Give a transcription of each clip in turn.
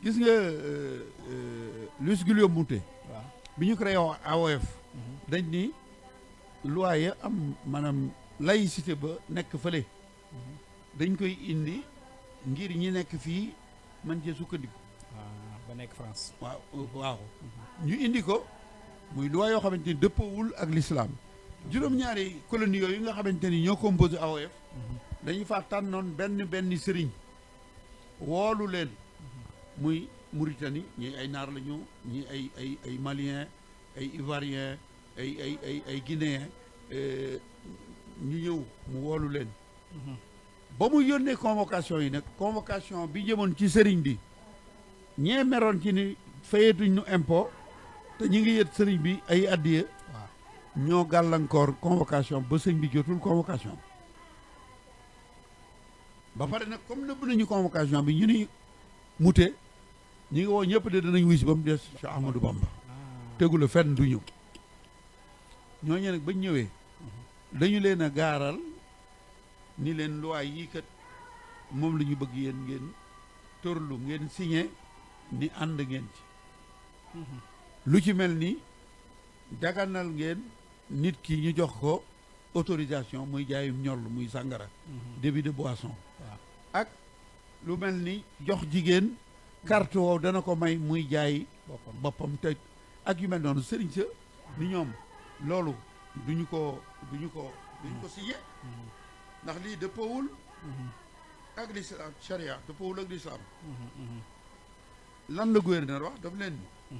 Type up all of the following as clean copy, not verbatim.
gis nga Luis Guillaume Moutet waaw bi ñu créé AOF dañ ni loi ya am maanaam laïcité ba nekk fële dañ koy indi ngir ñi nekk fii man cee sukkandiku ba nekk France waaw ñu indi ko muy loi yoo xamante ni dëppoowul ak l'islam juróom-ñaari colonie yooyu nga xamante ni ñoo composé AOF dañu fa tànnoon benn sëriñ woolu leen muy Mauritanie ñii ay naar lañu ñii ay malien ay ivoirien ay guinéen ñu ñëw mu woolu leen ba mu yónnee convocation yi nag convocation bi jëmoon ci sëriñ bi ñee meroon ci ni fayetuñ nu impôt te ñu ngi yët sëriñ bi ay addiya ñoo gàllankoor convocation ba sëñ bi jotul convocation ba pare nag comme nëbb nañu convocation bi ñu ni Moutet ñu ngi woo ñëpp de danañ wis ba mu des Cheikh Ahmadou Bamba tegu la fenn du ñëw ñooñu nag bañ ñëwee dañu leen a gaaral ni leen loi yii kat moom la ñu bëgg yéen ngeen tërlu ngeen signé ni ànd ngeen ci lu ci mel ni daganal ngeen nit ki ñu jox ko autorisation muy jaayum ñoll muy sàngara débit de boisson ak lu mel ni jox jigéen carte woow dana ko may muy jaay boppam te ak yu mel noonu sëriñ sa ni ñoom loolu duñu ko signé ndax lii dëppoowul ak l'islam charia dëppoowul ak l'islam lan la gouverneur wax daf leen ni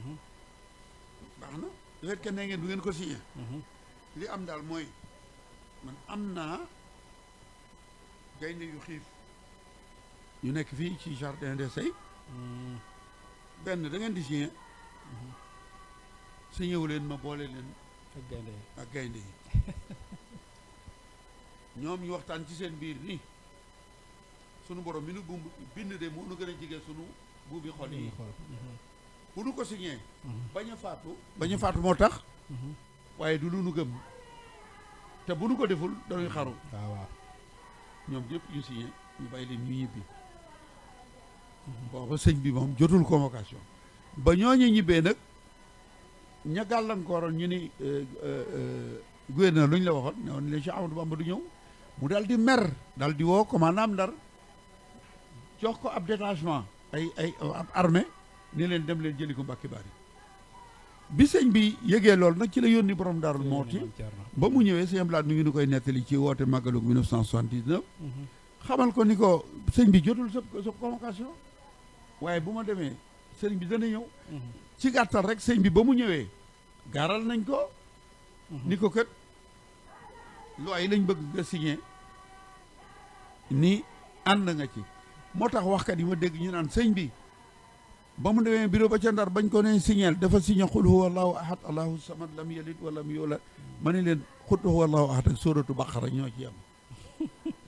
baax na bu fekkee ne ngeen du ngeen ko signé li am daal mooy man am naa gaynde yu xiif yu nekk fii ci jardin des Sey benn da ngeen di signé signé wu leen ma boole leen ak gaynde yi ñoom ñu waxtaan ci seen biir ni sunu borom mi nu bumb bind de moo nu gën a jege sunu buubi xol yi bu nu ko signé bañ a faatu moo tax waaye du lu nu gëm te bu nu ko deful dañuy xaru waaw ñoom ñëpp ñu signé ñu bàyyi leen ñu ñibbi booba sëñ bi moom jotul convocation ba ñooñu ñibbee nag ña gàllankooroon ñu ni gouverneur lu ñu la waxoon ne woon leen Cheikh Ahmadou Bamba du ñëw mu daal di mer daal di woo commandant Ndar jox ko ab détachement ab armée ni leen dem leen jëli ko Mbàkke Bari bi sëñ bi yëgee loolu nag ci la yónni borom Daarul Mooti ba mu ñëwee sëñ Blaat mi ngi nu koy nettali ci woote màggalu 1979 xamal ko ni ko sëñ bi jotul sa convocation waaye bu ma demee sëriñ bi dana ñëw ci gàttal rek sëñ bi ba mu ñëwee gaaral nañ ko ni ko kat loi yi lañ bëgg nga signé ni ànd nga ci moo tax waxkat yi ma dégg ñu naan sëñ bi ba mu demee bureau ba ca Ndar bañ ko ne signeel dafa signé xul huwa allahu ahad allahu samad lam yalid walam yulad ma ne leen xul huwa allahu ahad ak sóoratu Baqara ñoo ci am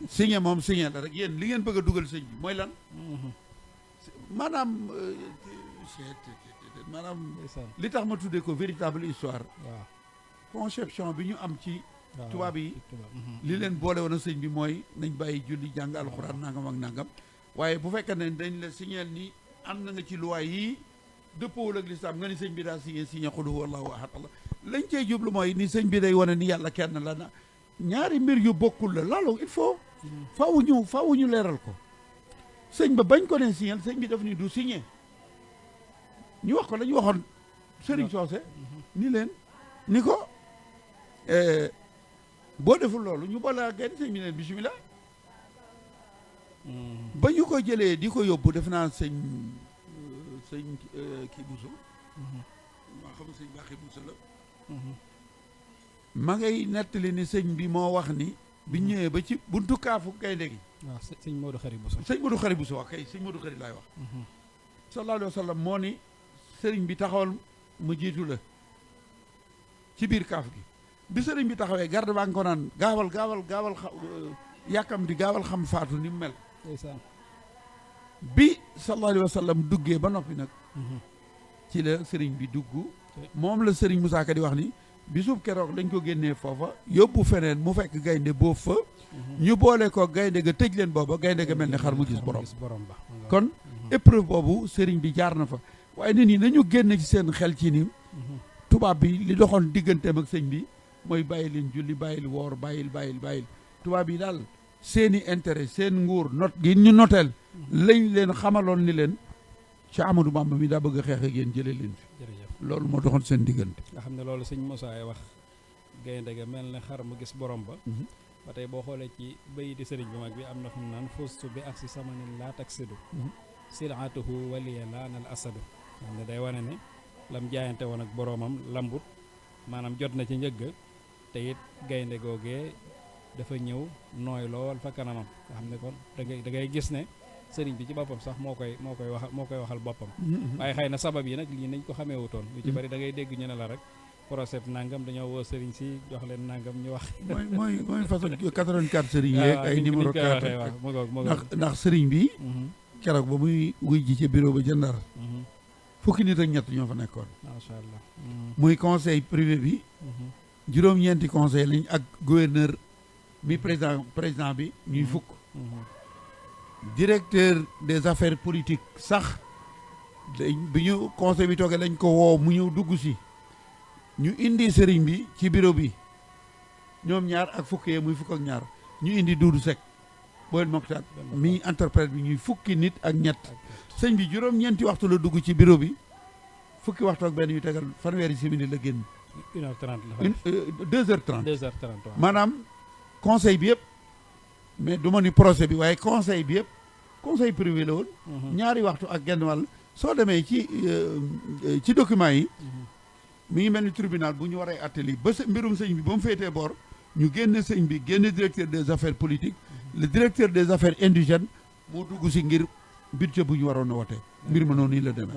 signé moom signé la rek yéen li ngeen bëgg a dugal sëñ bi mooy lan maanaam li tax ma tuddee ko véritable histoire conception bi ñu am ci tubaab yi li leen boole woon a sëñ bi mooy nañ bàyyi julli jàng alxuraan nangam ak nangam waaye bu fekkee ne dañ la signeel ni am na nga ci loi yi dëppoowul ak lislaam nga ni sëñ bi daa signé xul huwa allahu ahad allah lañ cey jublu mooy ni sëñ bi day wane ni yàlla kenn la na ñaari mbir yu bokkul la loolu il faut faaw ñu leeral ko sëñ ba bañ ko ne signeel sëñ bi daf ni du signé ñu wax ko la ñu waxoon sëriñ soose ni leen ni ko boo deful loolu ñu balaa genn sëñ bi leen bismillah ba ñu ko jëlee di ko yóbbu def naa sëñ kii Bousso maa xam sëñ Baaxi Bousso la ma ngay nettali ni sëñ bi moo wax ni bi ñëwee ba ci buntu kaafu gaynde gi waaw sëñ Modou Khari Bousso wax kay sëñ Modou Khari laay wax sallallahu alayhi wa sallam moo ni sëriñ bi taxawal mu jiitu la ci biir kaaf gi bi sëriñ bi taxawee garde baa ngi ko naan gaawal yàkkam di gaawal xam faatu ni mu mel bi sallallahu alayhi wa sallam duggee ba noppi nag ci la sëriñ bi dugg moom la sëriñ Moussa Ka di wax ni bisub keroog lañ ko génnee foofa yóbbu feneen mu fekk gaynde boobu fa ñu boole ko gaynde ga tëj leen booba gaynde ga mel ni xar mu gis borom kon épreuve boobu sëriñ bi jaar na fa waaye nit ñi nañu génn ci seen xel ci ni tubaab bi li doxoon digganteem ak sëñ bi mooy bàyyi leen julli bàyyil woor bàyyil tubaab yi daal seeni intérêt seen nguur not gi ñu noteel lañ leen xamaloon ni leen Cheikh Ahmadou Bamba mi daa bëgg a xeex ak yéen jëlee leen fi jërëjëf loolu moo doxoon seen diggante nga xam ne loolu sëñ Moussa ay wax gaynde ga mel ne xar mu gis borom ba ba tey boo xoolee ci bayi di sëriñ bu mag bi am na fu mu naan fustu bi ak si samanin laa taksidu silatuhu waliya laanal asadu xam ne day wane ne lam jaayante woon ak boroomam lambut maanaam jot na ci njëgg te it gaynde googee dafa ñëw nooy lool fa kanamam nga xam ne kon da ngay gis ne sëriñ bi ci boppam sax moo koy waxal boppam waaye xëy na sabab yi nag lii nañ ko xamee wutoon lu ci bari da ngay dégg ñu ne la rek procès nangam dañoo woo sëriñ si jox leen nangam ñu wax mooy façon 84 sëriñ yeeg ay numéro 4 ndax sëriñ bi keroog ba muy wuy ji ca bureau ba ca Ndar fukki nit ak ñett ñoo fa nekkoon macha allah muy conseil privé bi juróom-ñeenti conseil lañ ak gouverneur mi président bi ñuy fukk directeur des affaires politiques sax bi ñu conseil bi toogee lañ ko woo mu ñëw dugg si ñu indi sëriñ bi ci bureau bi ñoom ñaar ak fukkee muy fukk ak ñaar ñu indi Duudu Sekk Boy Mokhtar mi interprète bi ñuy fukki nit ak ñett sëñ bi juróom-ñeenti waxtu la dugg ci bureau bi fukki waxtu ak benn yu tegal fanweeri simili la génn 1h30 2h30 2h30 maanaam conseil bi yëpp mais du ma ni procès bi waaye conseil bi yëpp conseil privé la woon ñaari waxtu ak genn wàll soo demee ci document yi mi ngi mel ni tribunal bu ñu waree atteli ba mbirum sëñ bi ba mu féetee boor ñu génne sëñ bi génne directeur des affaires politiques le directeur des affaires indigènes moo dugg si ngir budget bu ñu waroon a wote mbir ma noonu nii la demee